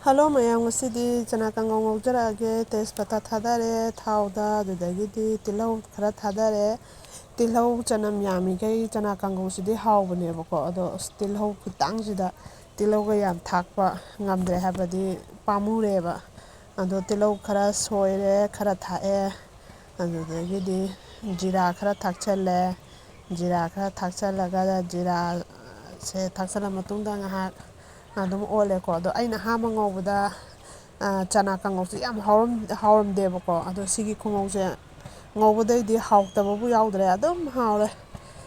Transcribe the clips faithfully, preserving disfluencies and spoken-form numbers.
Hello ꯃꯌꯥꯝ, ꯉꯁꯤꯗꯤ ꯆꯅꯥ ꯀꯥꯡꯉꯧ ꯉꯧꯖꯔꯛꯑꯒꯦ꯫ ꯇꯦꯖꯄꯇꯥ ꯊꯥꯗꯔꯦ ꯊꯥꯎꯗ, ꯑꯗꯨꯗꯒꯤꯗꯤ ꯇꯤꯜꯍꯧ ꯈꯔ ꯊꯥꯗꯔꯦ꯫ ꯇꯤꯜꯍꯧ ꯆꯅꯝ ꯌꯥꯝꯃꯤꯈꯩ ꯆꯅꯥ ꯀꯥꯡꯉꯧꯁꯤꯗꯤ ꯍꯥꯎꯕꯅꯦꯕꯀꯣ꯫ ꯑꯗꯣ ꯑꯁ, ꯇꯤꯜꯍꯧ ꯈꯨꯇꯥꯡꯁꯤꯗ ꯇꯤꯜꯍꯧꯒ ꯌꯥꯝ ꯊꯥꯛꯄ ꯉꯝꯗ꯭ꯔꯦ, ꯍꯥꯏꯕꯗꯤ ꯄꯥꯝꯃꯨꯔꯦꯕ꯫ ꯑꯗꯣ ꯇꯤꯜꯍꯧ ꯈꯔ ꯁꯣꯏꯔꯦ, ꯈꯔ ꯊꯥꯛꯑꯦ꯫ ꯑꯗꯨꯗꯒꯤꯗꯤ ꯖꯤꯔꯥ ꯈꯔ ꯊꯥꯛꯆꯜꯂꯦ꯫ ꯖꯤꯔꯥ ꯈꯔ ꯊꯥꯛꯆꯜꯂꯒ, ꯖꯤꯔꯥꯁꯦ ꯊꯥꯛꯆꯜꯂ ꯃꯇꯨꯡꯗ ꯉꯥꯏꯍꯥꯛ ꯑꯗꯨꯝ ꯑꯣꯠꯂꯦꯀꯣ꯫ ꯑꯗꯣ ꯑꯩꯅ ꯑꯍꯥꯟꯕ ꯉꯧꯕꯗ, ꯑ, ꯆꯅꯥ ꯀꯥꯡꯉꯧꯁꯦ ꯌꯥꯝ ꯍꯥꯎꯔꯝ-, ꯍꯥꯎꯔꯝꯗꯦꯕꯀꯣ꯫ ꯑꯗꯣ ꯁꯤꯒꯤ ꯈꯨꯉꯧꯁꯦ ꯉꯧꯕꯗꯩꯗꯤ ꯍꯥꯎꯇꯕꯕꯨ ꯌꯥꯎꯗ꯭ꯔꯦ, ꯑꯗꯨꯝ ꯍꯥꯎꯔꯦ꯫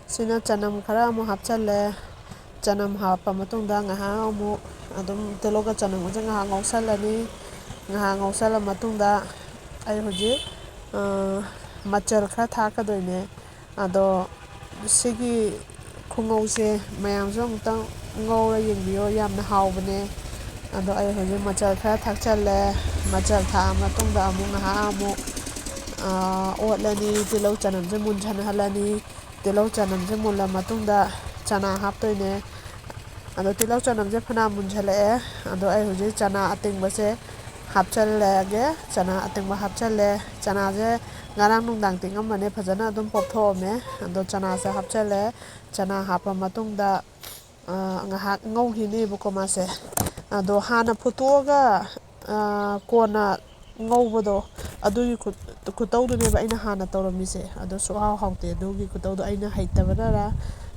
ꯁꯤꯅ ꯆꯅꯝ ꯈꯔ ꯑꯃꯨꯛ ꯍꯥꯞꯆꯜꯂꯦ꯫ ꯆꯅꯝ ꯍꯥꯞꯄ ꯃꯇꯨꯡꯗ ꯉꯥꯏꯍꯥꯛ ꯑꯃꯨꯛ ꯑꯗꯨꯝ ꯇꯤꯜꯍꯧꯒ ꯆꯅꯝꯒꯁꯦ ꯉꯥꯏꯍꯥꯛ ꯉꯧꯁꯜꯂꯅꯤ꯫ ꯉꯥꯏꯍꯥꯛ ꯉꯧꯁꯜꯂ ꯃꯇꯨꯡꯗ ꯑꯩ ꯍꯧꯖꯤꯛ, ꯑ, ꯃꯆꯜ ꯈꯔ ꯊꯥꯛꯀꯗꯣꯏꯅꯦ꯫ ꯑꯗꯣ ꯁꯤꯒꯤ ꯈꯨꯉꯧꯁꯦ ꯃꯌꯥꯝꯁꯨ ꯑꯃꯨꯛꯇꯪ ꯉꯧꯔ ꯌꯦꯡꯕꯤꯌꯣ, ꯌꯥꯝꯅ ꯍꯥꯎꯕꯅꯦ꯫ ꯑꯗꯣ ꯑꯩ ꯍꯧꯖꯤꯛ ꯃꯆꯜ ꯈꯔ ꯊꯥꯛꯆꯜꯂꯦ꯫ ꯃꯆꯜ ꯊꯥꯛꯑ ꯃꯇꯨꯡꯗ ꯑꯃꯨꯛ ꯉꯥꯏꯍꯥꯛ ꯑꯃꯨꯛ, ꯑ, ꯑꯣꯠꯂꯅꯤ, ꯇꯤꯜꯍꯧ ꯆꯅꯝꯁꯦ ꯃꯨꯟꯁꯤꯟꯍꯜꯂꯅꯤ꯫ ꯇꯤꯜꯍꯧ ꯆꯅꯝꯁꯦ ꯃꯨꯜꯂ ꯃꯇꯨꯡꯗ ꯆꯅꯥ ꯍꯥꯞꯇꯣꯏꯅꯦ꯫ ꯑꯗꯣ ꯇꯤꯜꯍꯧ ꯆꯅꯝꯁꯦ ꯐꯅꯌꯥꯝ ꯃꯨꯟꯁꯤꯜꯂꯛꯑꯦ꯫ ꯑꯗꯣ ꯑꯩ ꯍꯧꯖꯤꯛ ꯆꯅꯥ ꯑꯇꯤꯡꯕꯁꯦ ꯍꯥꯞꯆꯜꯂꯒꯦ꯫ ꯆꯅꯥ ꯑꯇꯤꯡꯕ ꯍꯥꯞꯆꯜꯂꯦ꯫ ꯆꯅꯥꯁꯦ ꯉꯔꯥꯡ ꯅꯨꯡꯗꯥꯡ ꯇꯤꯡꯉꯝꯕꯅꯦ, ꯐꯖꯅ ꯑꯗꯨꯝ ꯄꯣꯞꯊꯣꯛꯑꯝꯃꯦ꯫ ꯑꯗꯣ ꯆꯅꯥꯁꯦ ꯍꯥꯞꯆꯜꯂꯦ꯫ ꯆꯅꯥ ꯍꯥꯞꯄ ꯃꯇꯨꯡꯗ, ꯑ, ꯉꯥꯏꯍꯥꯛ ꯉꯧꯈꯤꯅꯦꯕꯀꯣ ꯃꯥꯁꯦ꯫ ꯑꯗꯣ ꯍꯥꯟꯅ ꯐꯨꯠꯇꯣꯛꯑꯒ, ꯑ, ꯀꯣꯟꯅ ꯉꯧꯕꯗꯣ, ꯑꯗꯨꯒꯤ ꯈꯨꯠ-, ꯈꯨꯇꯧꯗꯨꯅꯦꯕ ꯑꯩꯅ ꯍꯥꯟꯅ ꯇꯧꯔꯝꯃꯤꯁꯦ꯫ ꯑꯗꯣ ꯁꯨꯛꯍꯥꯎ ꯍꯥꯎꯇꯦ ꯑꯗꯨꯒꯤ ꯈꯨꯇꯧꯗꯣ꯫ ꯑꯩꯅ ꯍꯩꯇꯕꯅꯔ,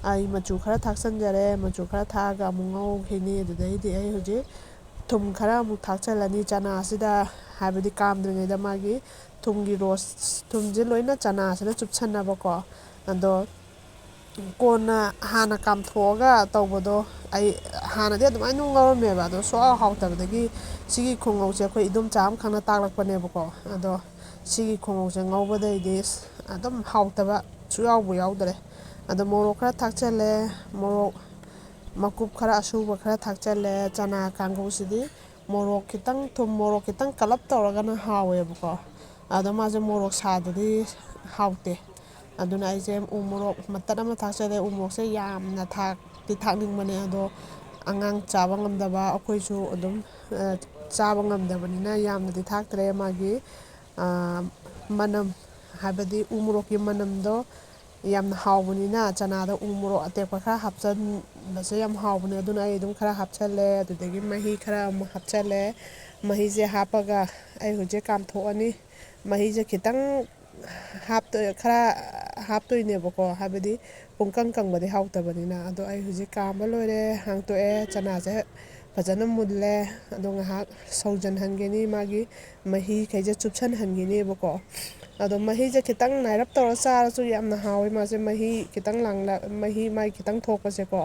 ꯑꯩ ꯃꯆꯨ ꯈꯔ ꯊꯥꯛꯆꯟꯖꯔꯦ꯫ ꯃꯆꯨ ꯈꯔ ꯊꯥꯛꯑꯒ ꯑꯃꯨꯛ ꯉꯧꯈꯤꯅꯤ꯫ ꯑꯗꯨꯗꯩꯗꯤ ꯑꯩ ꯍꯧꯖꯤꯛ ꯊꯨꯝ ꯈꯔ ꯑꯃꯨꯛ ꯊꯥꯛꯆꯜꯂꯅꯤ ꯆꯅꯥꯁꯤꯗ, ꯍꯥꯏꯕꯗꯤ ꯀꯥꯝꯗ꯭ꯔꯤꯉꯩꯗ ꯃꯥꯒꯤ ꯊꯨꯝꯒꯤ ꯔꯣꯁ, ꯊꯨꯝꯁꯦ ꯂꯣꯏꯅ ꯆꯅꯥꯁꯤꯗ ꯆꯨꯞꯁꯟꯅꯕꯀꯣ꯫ ꯑꯗꯣ ꯀꯣꯟꯅ ꯍꯥꯟꯅ ꯀꯥꯝꯊꯣꯛꯑꯒ ꯇꯧꯕꯗꯣ, ꯑꯩ ꯍꯥꯟꯅꯗꯤ ꯑꯗꯨꯃꯥꯏꯅ ꯑꯗꯨꯝ ꯉꯧꯔꯝꯃꯦꯕ꯫ ꯑꯗꯣ ꯁꯨꯛꯍꯥꯎ ꯍꯥꯎꯇꯕꯗꯒꯤ ꯁꯤꯒꯤ ꯈꯨꯉꯧꯁꯦ ꯑꯩꯈꯣꯏ ꯏꯗꯣꯝꯆꯥ ꯑꯃꯈꯛꯅ ꯇꯥꯛꯂꯛꯄꯅꯦꯕꯀꯣ꯫ ꯑꯗꯣ ꯁꯤꯒꯤ ꯈꯨꯉꯧꯁꯦ ꯉꯧꯕꯗꯩꯗꯤ ꯑꯗꯨꯝ ꯍꯥꯎꯇꯕ ꯁꯨꯛꯌꯥꯎꯕꯨ ꯌꯥꯎꯗ꯭ꯔꯦ꯫ ꯑꯗꯣ ꯃꯣꯔꯣꯛ ꯈꯔ ꯊꯥꯛꯆꯜꯂꯦ꯫ ꯃꯣꯔꯣꯛ ꯃꯀꯨꯞ ꯈꯔ ꯑꯁꯨꯕ ꯈꯔ ꯊꯥꯛꯆꯜꯂꯦ꯫ ꯆꯅꯥ ꯀꯥꯡꯒꯧꯁꯤꯗꯤ ꯃꯣꯔꯣꯛ ꯈꯤꯇꯪ, ꯊꯨꯝ ꯃꯣꯔꯣꯛ ꯈꯤꯇꯪ ꯀꯜꯂꯞ ꯇꯧꯔꯒꯅ ꯍꯥꯎꯋꯦꯕꯀꯣ꯫ ꯑꯗꯣ ꯃꯥꯁꯦ ꯃꯣꯔꯣꯛ ꯁꯥꯗꯗꯤ ꯍꯥꯎꯇꯦ꯫ ꯑꯗꯨꯅ ꯑꯩꯁꯦ ꯎ ꯃꯣꯔꯣꯛ ꯃꯇꯠ ꯑꯃ ꯊꯥꯛꯆꯜꯂꯦ꯫ ꯎ ꯃꯣꯔꯣꯛꯁꯦ ꯌꯥꯝꯅ ꯊꯥꯛꯇꯤ ꯊꯥꯛꯅꯤꯡꯕꯅꯦ, ꯑꯗꯣ ꯑꯉꯥꯡ ꯆꯥꯕ ꯉꯝꯗꯕ, ꯑꯩꯈꯣꯏꯁꯨ ꯑꯗꯨꯝ, ꯑ, ꯆꯥꯕ ꯉꯝꯗꯕꯅꯤꯅ ꯌꯥꯝꯅꯗꯤ ꯊꯥꯛꯇ꯭ꯔꯦ꯫ ꯃꯥꯒꯤ, ꯑ, ꯃꯅꯝ, ꯍꯥꯏꯕꯗꯤ ꯎ ꯃꯣꯔꯣꯛꯀꯤ ꯃꯅꯝꯗꯣ ꯌꯥꯝꯅ ꯍꯥꯎꯕꯅꯤꯅ, ꯆꯅꯥꯗ ꯎ ꯃꯣꯔꯣꯛ ꯑꯇꯦꯛꯄ ꯈꯔ ꯍꯥꯞꯆꯟꯕꯁꯦ ꯌꯥꯝ ꯍꯥꯎꯕꯅꯦ꯫ ꯑꯗꯨꯅ ꯑꯩ ꯑꯗꯨꯝ ꯈꯔ ꯍꯥꯞꯆꯜꯂꯦ꯫ ꯑꯗꯨꯗꯒꯤ ꯃꯍꯤ ꯈꯔ ꯑꯃꯨꯛ ꯍꯥꯞꯆꯜꯂꯦ꯫ ꯃꯍꯤꯁꯦ ꯍꯥꯞꯄꯒ ꯑꯩ ꯍꯧꯖꯤꯛ ꯀꯥꯝꯊꯣꯛꯑꯅꯤ꯫ ꯃꯍꯤꯁꯦ ꯈꯤꯇꯪ ꯍꯥꯞꯇꯣꯏ-, ꯈꯔ ꯍꯥꯞꯇꯣꯏꯅꯦꯕꯀꯣ, ꯍꯥꯏꯕꯗꯤ ꯄꯨꯡꯀꯪ ꯀꯪꯕꯗꯤ ꯍꯥꯎꯇꯕꯅꯤꯅ꯫ ꯑꯗꯣ ꯑꯩ ꯍꯧꯖꯤꯛ ꯀꯥꯝꯕ ꯂꯣꯏꯔꯦ, ꯍꯥꯡꯇꯣꯛꯑꯦ꯫ ꯆꯅꯥꯁꯦ ꯐꯖꯅ ꯃꯨꯜꯂꯦ꯫ ꯑꯗꯣ ꯉꯥꯏꯍꯥꯛ ꯁꯧꯖꯟꯍꯟꯒꯅꯤ, ꯃꯥꯒꯤ ꯃꯍꯤꯈꯩꯁꯦ ꯆꯨꯞꯁꯟꯍꯟꯒꯅꯦꯕꯀꯣ꯫ ꯑꯗꯣ ꯃꯍꯤꯁꯦ ꯈꯤꯇꯪ ꯅꯥꯏꯔꯞ ꯇꯧꯔ ꯆꯥꯔꯁꯨ ꯌꯥꯝꯅ ꯍꯥꯎꯋꯦ꯫ ꯃꯥꯁꯦ ꯃꯍꯤ ꯈꯤꯇꯪ ꯂꯥꯡꯂ-, ꯃꯍꯤ ꯃꯥꯏ ꯈꯤꯇꯪ ꯊꯣꯛꯄꯁꯦꯀꯣ꯫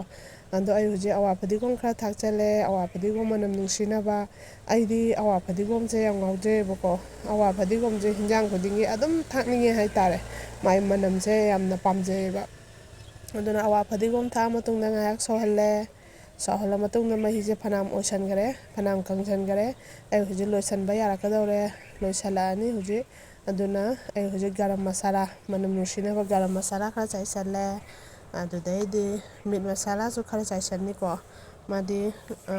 ꯑꯗꯣ ꯑꯩ ꯍꯧꯖꯤꯛ ꯑꯋꯥ ꯐꯗꯤꯒꯣꯝ ꯈꯔ ꯊꯥꯛꯆꯜꯂꯦ, ꯑꯋꯥ ꯐꯗꯤꯒꯣꯝ ꯃꯅꯝ ꯅꯨꯡꯁꯤꯅꯕ꯫ ꯑꯩꯗꯤ ꯑꯋꯥ ꯐꯗꯤꯒꯣꯝꯁꯦ ꯌꯥꯝ ꯉꯥꯎꯖꯩꯌꯦꯕꯀꯣ꯫ ꯑꯋꯥ ꯐꯗꯤꯒꯣꯝꯁꯦ ꯍꯤꯟꯖꯥꯡ ꯈꯨꯗꯤꯡꯒꯤ ꯑꯗꯨꯝ ꯊꯥꯛꯅꯤꯡꯉꯦ ꯍꯥꯏꯇꯥꯔꯦ꯫ ꯃꯥꯏ ꯃꯅꯝꯁꯦ ꯌꯥꯝꯅ ꯄꯥꯝꯖꯩꯌꯦꯕ꯫ ꯑꯗꯨꯅ ꯑꯋꯥ ꯐꯗꯤꯒꯣꯝ ꯊꯥꯛꯑ ꯃꯇꯨꯡꯗ ꯉꯥꯏꯍꯥꯛ ꯁꯧꯍꯜꯂꯦ꯫ ꯁꯧꯍꯜꯂ ꯃꯇꯨꯡꯗ ꯃꯍꯤꯁꯦ ꯐꯅꯌꯥꯝ ꯑꯣꯏꯁꯟꯈꯔꯦ, ꯐꯅꯌꯥꯝ ꯀꯪꯁꯟꯈꯔꯦ꯫ ꯑꯩ ꯍꯧꯖꯤꯛ ꯂꯣꯏꯁꯟꯕ ꯌꯥꯔꯛꯀꯗꯧꯔꯦ, ꯂꯣꯏꯁꯜꯂꯛꯑꯅꯤ ꯍꯧꯖꯤꯛ꯫ ꯑꯗꯨꯅ ꯑꯩ ꯍꯧꯖꯤꯛ ꯒꯔꯝ ꯃꯁꯥꯂꯥ, ꯃꯅꯝ ꯅꯨꯡꯁꯤꯅꯕ ꯒꯔꯝ ꯃꯁꯥꯂꯥ ꯈꯔ ꯆꯥꯏꯁꯜꯂꯦ꯫ ꯑꯗꯨꯗꯩꯗꯤ ꯃꯤꯠ ꯃꯁꯥꯂꯥꯁꯨ ꯈꯔ ꯆꯥꯏꯁꯟꯅꯤꯀꯣ꯫ ꯃꯥꯗꯤ, ꯑ,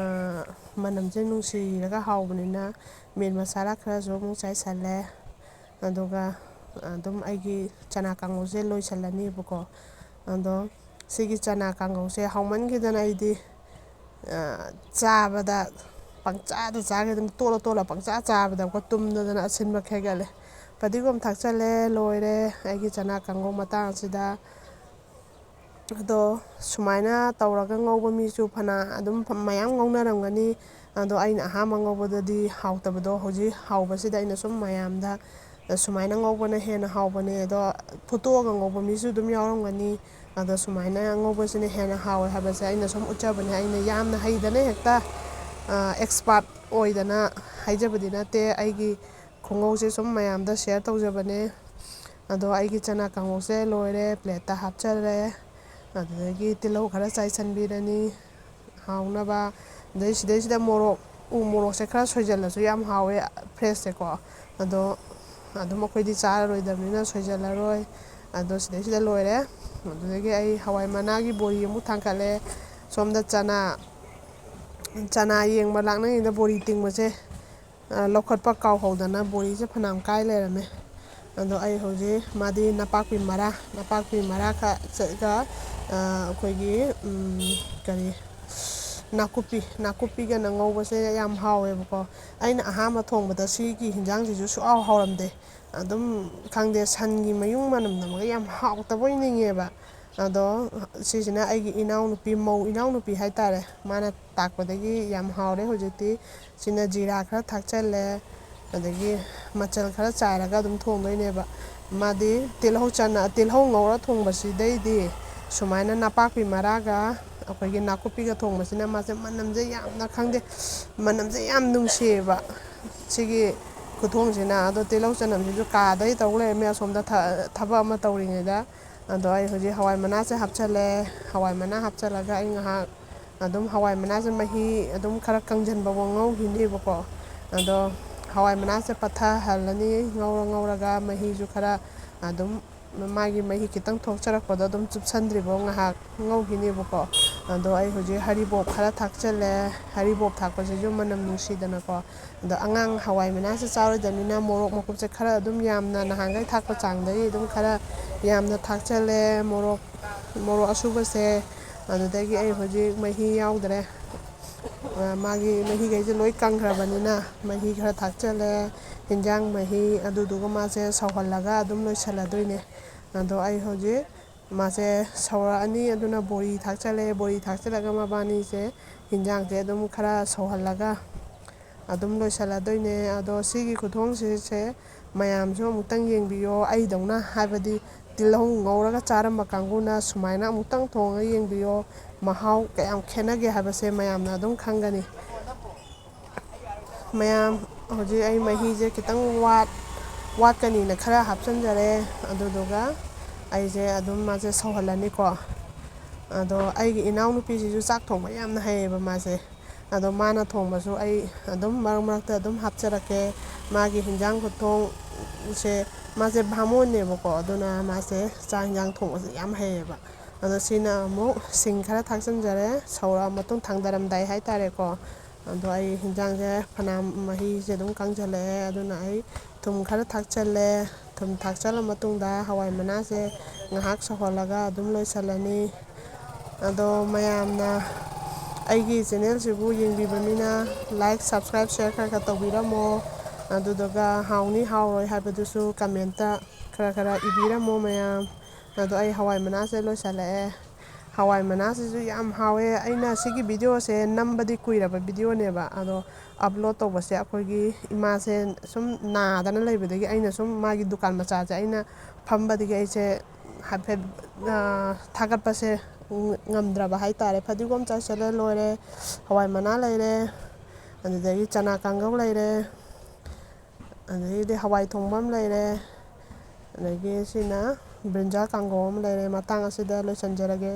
ꯃꯅꯝꯁꯦ ꯅꯨꯡꯁꯤꯔꯒ ꯍꯥꯎꯕꯅꯤꯅ ꯃꯤꯠ ꯃꯁꯥꯂꯥ ꯈꯔꯁꯨ ꯑꯃꯨꯛ ꯆꯥꯏꯁꯜꯂꯦ꯫ ꯑꯗꯨꯒ ꯑꯗꯨꯝ ꯑꯩꯒꯤ ꯆꯅꯥ ꯀꯥꯡꯉꯧꯁꯦ ꯂꯣꯏꯁꯜꯂꯅꯤꯕꯀꯣ꯫ ꯑꯗꯣ ꯁꯤꯒꯤ ꯆꯅꯥ ꯀꯥꯡꯉꯧꯁꯦ ꯍꯥꯎꯃꯟꯈꯤꯗꯅ ꯑꯩꯗꯤ, ꯑ, ꯆꯥꯕꯗ ꯄꯪꯆꯥꯗ ꯆꯥꯒꯦ, ꯑꯗꯨꯝ ꯇꯣꯠꯂ ꯇꯣꯠꯂ ꯄꯪꯆꯥ ꯆꯥꯕꯗꯀꯣ ꯇꯨꯝꯗꯗꯅ ꯑꯁꯤꯟꯕ ꯈꯦꯒꯠꯂꯦ꯫ ꯐꯗꯤꯒꯣꯝ ꯊꯥꯛꯆꯜꯂꯦ, ꯂꯣꯏꯔꯦ ꯑꯩꯒꯤ ꯆꯅꯥ ꯀꯥꯡꯉꯧ ꯃꯇꯥꯡ ꯑꯁꯤꯗ꯫ ꯑꯗꯣ ꯁꯨꯃꯥꯏꯅ ꯇꯧꯔꯒ ꯉꯧꯕ ꯃꯤꯁꯨ ꯐꯅ ꯑꯗꯨꯝ ꯃꯌꯥꯝ ꯉꯧꯅꯔꯝꯒꯅꯤ꯫ ꯑꯗꯣ ꯑꯩꯅ ꯑꯍꯥꯟꯕ ꯉꯧꯕꯗꯗꯤ ꯍꯥꯎꯇꯕꯗꯣ ꯍꯧꯖꯤꯛ ꯍꯥꯎꯕꯁꯤꯗ ꯑꯩꯅ ꯁꯨꯝ ꯃꯌꯥꯝꯗ ꯁꯨꯃꯥꯏꯅ ꯉꯧꯕꯅ ꯍꯦꯟꯅ ꯍꯥꯎꯕꯅꯦ, ꯑꯗꯣ ꯐꯨꯠꯇꯣꯛꯑꯒ ꯉꯧꯕ ꯃꯤꯁꯨ ꯑꯗꯨꯝ ꯌꯥꯎꯔꯝꯒꯅꯤ꯫ ꯑꯗꯣ ꯁꯨꯃꯥꯏꯅ ꯉꯧꯕꯁꯤꯅ ꯍꯦꯟꯅ ꯍꯥꯎꯋꯦ ꯍꯥꯏꯕꯁꯦ ꯑꯩꯅ ꯁꯨꯝ ꯎꯠꯆꯕꯅꯦ꯫ ꯑꯩꯅ ꯌꯥꯝꯅ ꯍꯩꯗꯅ ꯍꯦꯛꯇ, ꯑ, ꯑꯦꯛꯁꯄꯥꯔꯠ ꯑꯣꯏꯗꯅ ꯍꯥꯏꯖꯕꯗꯤ ꯅꯠꯇꯦ꯫ ꯑꯩꯒꯤ ꯈꯨꯉꯧꯁꯦ ꯁꯨꯝ ꯃꯌꯥꯝꯗ ꯁꯤꯌꯔ ꯇꯧꯖꯕꯅꯦ꯫ ꯑꯗꯣ ꯑꯩꯒꯤ ꯆꯅꯥ ꯀꯥꯡꯉꯧꯁꯦ ꯂꯣꯏꯔꯦ, ꯄ꯭ꯂꯦꯠꯇ ꯍꯥꯞꯆꯔꯦ꯫ ꯑꯗꯨꯗꯒꯤ ꯇꯤꯜꯍꯧ ꯈꯔ ꯆꯥꯏꯁꯤꯟꯕꯤꯔꯅꯤ ꯍꯥꯎꯅꯕ꯫ ꯑꯗꯩ ꯁꯤꯗꯩꯁꯤꯗ ꯃꯣꯔꯣꯛ, ꯎ ꯃꯣꯔꯣꯛꯁꯦ ꯈꯔ ꯁꯣꯏꯖꯜꯂꯁꯨ ꯌꯥꯝ ꯍꯥꯎꯋꯦ, ꯐ꯭ꯔꯦꯁꯁꯦꯀꯣ꯫ ꯑꯗꯣ ꯑꯗꯨꯝ ꯑꯩꯈꯣꯏꯗꯤ ꯆꯥꯔꯔꯣꯏꯗꯕꯅꯤꯅ ꯁꯣꯏꯖꯜꯂꯔꯣꯏ꯫ ꯑꯗꯣ ꯁꯤꯗꯩꯁꯤꯗ ꯂꯣꯏꯔꯦ꯫ ꯑꯗꯨꯗꯒꯤ ꯑꯩ ꯍꯋꯥꯏ ꯃꯅꯥꯒꯤ ꯕꯣꯔꯤ ꯑꯃꯨꯛ ꯊꯥꯡꯀꯠꯂꯦ꯫ ꯁꯣꯝꯗ ꯆꯅꯥ, ꯆꯅꯥ ꯌꯦꯡꯕ ꯂꯥꯛꯅꯉꯩꯗ ꯕꯣꯔꯤ ꯇꯤꯡꯕꯁꯦ, ꯑ, ꯂꯧꯈꯠꯄ ꯀꯥꯎꯍꯧꯗꯅ ꯕꯣꯔꯤꯁꯦ ꯐꯅꯌꯥꯝ ꯀꯥꯏ ꯂꯩꯔꯝꯃꯦ꯫ ꯑꯗꯣ ꯑꯩ ꯍꯧꯖꯤꯛ ꯃꯥꯗꯤ ꯅꯄꯥꯛꯄꯤ ꯃꯔꯥ, ꯅꯄꯥꯛꯄꯤ ꯃꯔꯥ ꯈꯛ ꯆꯠꯂꯒ, ꯑ, ꯑꯩꯈꯣꯏꯒꯤ, ꯎꯝ, ꯀꯔꯤ, ꯅꯥꯀꯨꯞꯄꯤ, ꯅꯥꯀꯨꯞꯄꯤꯒꯅ ꯉꯧꯕꯁꯦ ꯌꯥꯝ ꯍꯥꯎꯋꯦꯕꯀꯣ꯫ ꯑꯩꯅ ꯑꯍꯥꯟꯕ ꯊꯣꯡꯕꯗ ꯁꯤꯒꯤ ꯍꯤꯟꯖꯥꯡꯁꯤꯁꯨ ꯁꯨꯛꯍꯥꯎ ꯍꯥꯎꯔꯝꯗꯦ꯫ ꯑꯗꯨꯝ, ꯈꯪꯗꯦ, ꯁꯟꯒꯤ ꯃꯌꯨꯡ ꯃꯅꯝ ꯅꯝꯃꯒ ꯌꯥꯝ ꯍꯥꯎꯇꯕ ꯑꯣꯏꯅ ꯅꯤꯡꯉꯦꯕ꯫ ꯑꯗꯣ ꯁꯤꯁꯤꯅ ꯑꯩꯒꯤ ꯏꯅꯥꯎꯅꯨꯄꯤ, ꯃꯧ ꯏꯅꯥꯎꯅꯨꯄꯤ ꯍꯥꯏꯇꯥꯔꯦ, ꯃꯥꯅ ꯇꯥꯛꯄꯗꯒꯤ ꯌꯥꯝ ꯍꯥꯎꯔꯦ ꯍꯧꯖꯤꯛꯇꯤ꯫ ꯁꯤꯅ ꯖꯤꯔꯥ ꯈꯔ ꯊꯥꯛꯆꯜꯂꯦ, ꯑꯗꯒꯤ ꯃꯆꯜ ꯈꯔ ꯆꯥꯏꯔꯒ ꯑꯗꯨꯝ ꯊꯣꯡꯗꯣꯏꯅꯦꯕ꯫ ꯃꯥꯗꯤ ꯇꯤꯜꯍꯧ ꯆꯅ-, ꯇꯤꯜꯍꯧ ꯉꯧꯔ ꯊꯣꯡꯕꯁꯤꯗꯩꯗꯤ ꯁꯨꯃꯥꯏꯅ ꯅꯄꯥꯛꯄꯤ ꯃꯔꯥꯒ ꯑꯩꯈꯣꯏꯒꯤ ꯅꯥꯀꯨꯞꯄꯤꯒ ꯊꯣꯡꯕꯁꯤꯅ ꯃꯥꯁꯦ ꯃꯅꯝꯁꯦ ꯌꯥꯝꯅ, ꯈꯪꯗꯦ, ꯃꯅꯝꯁꯦ ꯌꯥꯝ ꯅꯨꯡꯁꯤꯌꯦꯕ ꯁꯤꯒꯤ ꯈꯨꯊꯣꯡꯁꯤꯅ꯫ ꯑꯗꯣ ꯇꯤꯜꯍꯧ ꯆꯅꯝꯁꯤꯁꯨ ꯀꯥꯗꯩ ꯇꯧ ꯂꯩꯔꯝꯃꯦ ꯑꯁꯣꯝꯗ ꯊ-, ꯊꯕꯛ ꯑꯃ ꯇꯧꯔꯤꯉꯩꯗ꯫ ꯑꯗꯣ ꯑꯩ ꯍꯧꯖꯤꯛ ꯍꯋꯥꯏ ꯃꯅꯥꯁꯦ ꯍꯥꯞꯆꯜꯂꯦ꯫ ꯍꯋꯥꯏ ꯃꯅꯥ ꯍꯥꯞꯆꯜꯂꯒ ꯑꯩ ꯉꯥꯏꯍꯥꯛ ꯑꯗꯨꯝ ꯍꯋꯥꯏ ꯃꯅꯥꯁꯦ ꯃꯍꯤ ꯑꯗꯨꯝ ꯈꯔ ꯀꯪꯁꯤꯟꯕ ꯐꯥꯎ ꯉꯧꯈꯤꯅꯦꯕꯀꯣ꯫ ꯑꯗꯣ ꯍꯋꯥꯏ ꯃꯅꯥꯁꯦ ꯄꯠꯊꯍꯜꯂꯅꯤ, ꯉꯧꯔ ꯉꯧꯔꯒ ꯃꯍꯤꯁꯨ ꯈꯔ ꯑꯗꯨꯝ ꯃꯥꯒꯤ ꯃꯍꯤ ꯈꯤꯇꯪ ꯊꯣꯛꯆꯔꯛꯄꯗꯣ ꯑꯗꯨꯝ ꯆꯨꯞꯁꯟꯗ꯭ꯔꯤꯐꯥꯎ ꯉꯥꯏꯍꯥꯛ ꯉꯧꯈꯤꯅꯦꯕꯀꯣ꯫ ꯑꯗꯣ ꯑꯩ ꯍꯧꯖꯤꯛ ꯍꯔꯤꯕꯣꯞ ꯈꯔ ꯊꯥꯛꯆꯜꯂꯦ꯫ ꯍꯔꯤꯕꯣꯞ ꯊꯥꯛꯄꯁꯤꯁꯨ ꯃꯅꯝ ꯅꯨꯡꯁꯤꯗꯅꯀꯣ꯫ ꯑꯗꯣ ꯑꯉꯥꯡ ꯍꯋꯥꯏ ꯃꯅꯥꯁꯦ ꯆꯥꯔꯣꯏꯗꯕꯅꯤꯅ ꯃꯣꯔꯣꯛ ꯃꯀꯨꯞꯁꯦ ꯈꯔ ꯑꯗꯨꯝ ꯌꯥꯝꯅ, ꯅꯍꯥꯟꯈꯩ ꯊꯥꯛꯄ ꯆꯥꯡꯗꯒꯤ ꯑꯗꯨꯝ ꯈꯔ ꯌꯥꯝꯅ ꯊꯥꯛꯆꯜꯂꯦ꯫ ꯃꯣꯔꯣꯛ, ꯃꯣꯔꯣꯛ ꯑꯁꯨꯕꯁꯦ꯫ ꯑꯗꯨꯗꯒꯤ ꯑꯩ ꯍꯧꯖꯤꯛ ꯃꯍꯤ ꯌꯥꯎꯗ꯭ꯔꯦ꯫ ꯑ, ꯃꯥꯒꯤ ꯃꯍꯤꯈꯩꯁꯦ ꯂꯣꯏ ꯀꯪꯈ꯭ꯔꯕꯅꯤꯅ ꯃꯍꯤ ꯈꯔ ꯊꯥꯛꯆꯜꯂꯦ꯫ ꯍꯤꯟꯖꯥꯡ ꯃꯍꯤ ꯑꯗꯨꯗꯨꯒ ꯃꯥꯁꯦ ꯁꯧꯍꯜꯂꯒ ꯑꯗꯨꯝ ꯂꯣꯏꯁꯜꯂꯗꯣꯏꯅꯦ꯫ ꯑꯗꯣ ꯑꯩ ꯍꯧꯖꯤꯛ ꯃꯥꯁꯦ ꯁꯧꯔꯛꯑꯅꯤ, ꯑꯗꯨꯅ ꯕꯣꯔꯤ ꯊꯥꯛꯆꯜꯂꯦ꯫ ꯕꯣꯔꯤ ꯊꯥꯛꯆꯜꯂꯒ ꯃꯕꯥꯅꯤꯁꯦ ꯍꯤꯟꯖꯥꯡꯁꯦ ꯑꯗꯨꯝ ꯈꯔ ꯁꯧꯍꯜꯂꯒ ꯑꯗꯨꯝ ꯂꯣꯏꯁꯜꯂꯗꯣꯏꯅꯦ꯫ ꯑꯗꯣ ꯁꯤꯒꯤ ꯈꯨꯊꯣꯡꯁꯤꯁꯦ ꯃꯌꯥꯝꯁꯨ ꯑꯃꯨꯛꯇꯪ ꯌꯦꯡꯕꯤꯌꯣ꯫ ꯑꯩꯗꯧꯅ, ꯍꯥꯏꯕꯗꯤ ꯇꯤꯜꯍꯧ ꯉꯧꯔꯒ ꯆꯥꯔꯝꯕ ꯀꯥꯡꯕꯨꯅ ꯁꯨꯃꯥꯏꯅ ꯑꯃꯨꯛꯇꯪ ꯊꯣꯡꯉꯒ ꯌꯦꯡꯕꯤꯌꯣ꯫ ꯃꯍꯥꯎ ꯀꯌꯥꯝ ꯈꯦꯠꯅꯒꯦ ꯍꯥꯏꯕꯁꯦ ꯃꯌꯥꯝꯅ ꯑꯗꯨꯝ ꯈꯪꯒꯅꯤ꯫ ꯃꯌꯥꯝ, ꯍꯧꯖꯤꯛ ꯑꯩ ꯃꯍꯤꯁꯦ ꯈꯤꯇꯪ ꯋꯥꯠ-, ꯋꯥꯠꯀꯅꯤꯅ ꯈꯔ ꯍꯥꯞꯆꯤꯟꯖꯔꯦ꯫ ꯑꯗꯨꯗꯨꯒ ꯑꯩꯁꯦ ꯑꯗꯨꯝ ꯃꯥꯁꯦ ꯁꯧꯍꯜꯂꯅꯤꯀꯣ꯫ ꯑꯗꯣ ꯑꯩꯒꯤ ꯏꯅꯥꯎꯅꯨꯄꯤꯁꯤꯁꯨ ꯆꯥꯛ ꯊꯣꯡꯕ ꯌꯥꯝꯅ ꯍꯩꯌꯦꯕ ꯃꯥꯁꯦ꯫ ꯑꯗꯣ ꯃꯥꯅ ꯊꯣꯡꯕꯁꯨ ꯑꯩ ꯑꯗꯨꯝ ꯃꯔꯛ ꯃꯔꯛꯇ ꯑꯗꯨꯝ ꯍꯥꯞꯆꯔꯛꯀꯦ꯫ ꯃꯥꯒꯤ ꯍꯤꯟꯖꯥꯡ ꯈꯨꯊꯣꯡꯁꯦ, ꯃꯥꯁꯦ ꯚꯥꯃꯣꯟꯅꯦꯕꯀꯣ, ꯑꯗꯨꯅ ꯃꯥꯁꯦ ꯆꯥꯛ ꯍꯤꯟꯖꯥꯡ ꯊꯣꯡꯕꯁꯦ ꯌꯥꯝ ꯍꯩꯌꯦꯕ꯫ ꯑꯗꯣ ꯁꯤꯅ ꯑꯃꯨꯛ ꯁꯤꯡ ꯈꯔ ꯊꯥꯛꯆꯤꯟꯖꯔꯦ, ꯁꯧꯔꯛꯑ ꯃꯇꯨꯡ, ꯊꯥꯡꯗꯔꯝꯗꯥꯏ ꯍꯥꯏꯇꯥꯔꯦꯀꯣ꯫ ꯑꯗꯣ ꯑꯩ ꯍꯤꯟꯖꯥꯡꯁꯦ ꯐꯅꯌꯥꯝ ꯃꯍꯤꯁꯦ ꯑꯗꯨꯝ ꯀꯪꯁꯤꯜꯂꯛꯑꯦ, ꯑꯗꯨꯅ ꯑꯩ ꯊꯨꯝ ꯈꯔ ꯊꯥꯛꯆꯜꯂꯦ꯫ ꯊꯨꯝ ꯊꯥꯛꯆꯜꯂ ꯃꯇꯨꯡꯗ ꯍꯋꯥꯏ ꯃꯅꯥꯁꯦ ꯉꯥꯏꯍꯥꯛ ꯁꯧꯍꯜꯂꯒ ꯑꯗꯨꯝ ꯂꯣꯏꯁꯤꯜꯂꯅꯤ꯫ ꯑꯗꯣ ꯃꯌꯥꯝꯅ ꯑꯩꯒꯤ ꯆꯦꯅꯦꯜꯁꯤꯕꯨ ꯌꯦꯡꯕꯤꯕꯅꯤꯅ like, subscribe, share ꯈꯔ ꯈꯔ ꯇꯧꯕꯤꯔꯝꯃꯣ꯫ ꯑꯗꯨꯗꯨꯒ ꯍꯥꯎꯅꯤ ꯍꯥꯎꯔꯣꯏ ꯍꯥꯏꯕꯗꯨꯁꯨ ꯀꯃꯦꯟꯇ ꯈꯔ ꯈꯔ ꯏꯕꯤꯔꯝꯃꯣ ꯃꯌꯥꯝ꯫ ꯑꯗꯣ ꯑꯩ ꯍꯋꯥꯏ ꯃꯅꯥꯁꯦ ꯂꯣꯏꯁꯤꯜꯂꯛꯑꯦ꯫ ꯍꯋꯥꯏ ꯃꯅꯥꯁꯤꯁꯨ ꯌꯥꯝ ꯍꯥꯎꯋꯦ꯫ ꯑꯩꯅ ꯁꯤꯒꯤ ꯚꯤꯗꯤꯑꯣꯁꯦ ꯅꯝꯕꯗꯤ ꯀꯨꯏꯔꯕ ꯚꯤꯗꯤꯑꯣꯅꯦꯕ, ꯑꯗꯣ ꯑꯞꯂꯣꯗ ꯇꯧꯕꯁꯦ ꯑꯩꯈꯣꯏꯒꯤ ꯏꯃꯥꯁꯦ ꯁꯨꯝ ꯅꯥꯗꯅ ꯂꯩꯕꯗꯒꯤ ꯑꯩꯅ ꯁꯨꯝ ꯃꯥꯒꯤ ꯗꯨꯀꯥꯟ ꯃꯆꯥꯁꯦ ꯑꯩꯅ ꯐꯝꯕꯗꯒꯤ ꯑꯩꯁꯦ ꯍꯥꯏꯐꯦꯠ, ꯑ, ꯊꯥꯒꯠꯄꯁꯦ ꯉꯝꯗ꯭ꯔꯕ ꯍꯥꯏꯇꯥꯔꯦ꯫ ꯐꯗꯤꯒꯣꯝ ꯆꯥꯏꯁꯤꯜꯂꯦ, ꯂꯣꯏꯔꯦ꯫ ꯍꯋꯥꯏ ꯃꯅꯥ ꯂꯩꯔꯦ, ꯑꯗꯨꯗꯒꯤ ꯆꯅꯥ ꯀꯥꯡꯉꯧ ꯂꯩꯔꯦ, ꯑꯗꯒꯤꯗꯤ ꯍꯋꯥꯏ ꯊꯣꯡꯕ ꯑꯃ ꯂꯩꯔꯦ, ꯑꯗꯒꯤ ꯁꯤꯅ ꯕ꯭ꯔꯤꯟꯖꯥꯜ ꯀꯥꯡꯉꯧ ꯑꯃ ꯂꯩꯔꯦ꯫ ꯃꯇꯥꯡ ꯑꯁꯤꯗ ꯂꯣꯏꯁꯤꯟꯖꯔꯒꯦ꯫